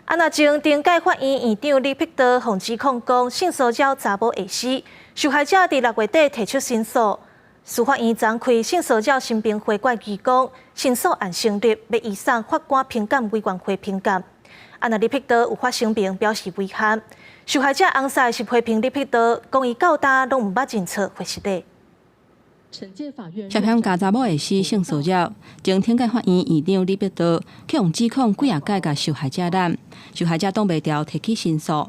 啊，若前懲戒法院院長李碧道予指控講性騷擾查某下死，受害者佇6月底提出申訴，司法院昨開性騷擾申評會決議講，申訴案成立，欲移送法官評鑑委員會評鑑。啊，若李碧道有發聲明表示遺憾，受害者翁婿是批評李碧道，講伊到今攏毋捌認錯或失禮。涉嫌共查某下死性騷擾，前懲戒法院院長李碧道去予指控幾仔擺共受害者攬，受害者擋袂牢提起申訴。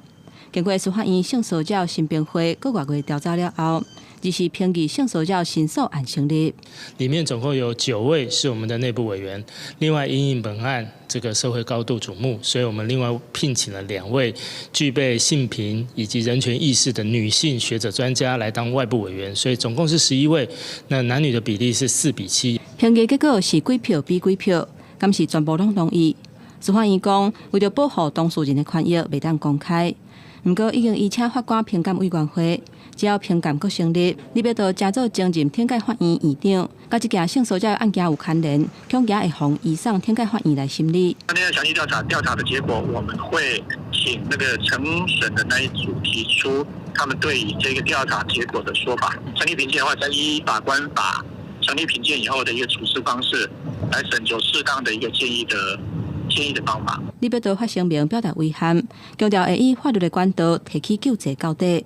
經過司法院性騷擾申評會閣外月調查了後，二四評議性騷擾申訴案成立。裡面總共有9位是我們的內部委員，另外因應本案這個社會高度矚目，所以我們另外聘請了兩位具備性平以及人權意識的女性學者專家來當外部委員，所以總共是11位，那男女的比例是4比7。評議結果是幾票比幾票，敢是全部攏同意？司法院講，為著保護當事人的權益，袂當公開。毋過已經移請法官評鑑委員會，只要評鑑閣成立，李碧道正做前任懲戒法院院長，佮這件性騷擾案件有牽連，恐驚會予移送懲戒法院來審理。那個詳細調查調查的結果，我們會請那個承審的那一組提出他們對於這個調查結果的說法。成立評鑑的話，再依法官法成立評鑑以後的一個處事方式，來審求適當的一個建議的方法。李碧道發聲明表達遺憾，強調會以法律的管道提起救濟到底。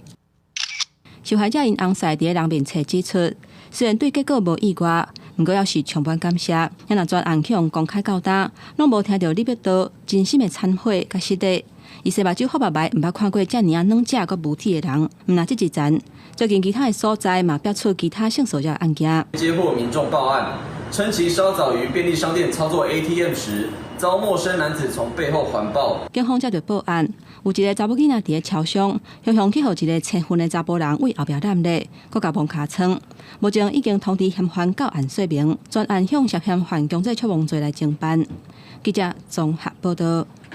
受害者𪜶翁婿佇人面冊指出，雖然對結果無意外，毋過猶是充滿感謝。若全案去予公開到今，攏無聽著李碧道真心的懺悔佮失禮。伊生目睭發目眉，毋捌看過遮爾仔軟食閣無體的人。毋但這一層，最近其他的所在嘛爆出其他性騷擾案件。接獲民眾報案，稱其稍早於便利商店操作 ATM 時，遭陌生男子從背後環抱。警方接著報案，有一个查某囡仔佇咧超商，雄雄去予一个青雲的查埔人對後壁攬咧，閣共摸尻川。目前已經通知嫌犯到案說明，全案向涉嫌犯強制觸摸罪來偵辦。記者綜合報道。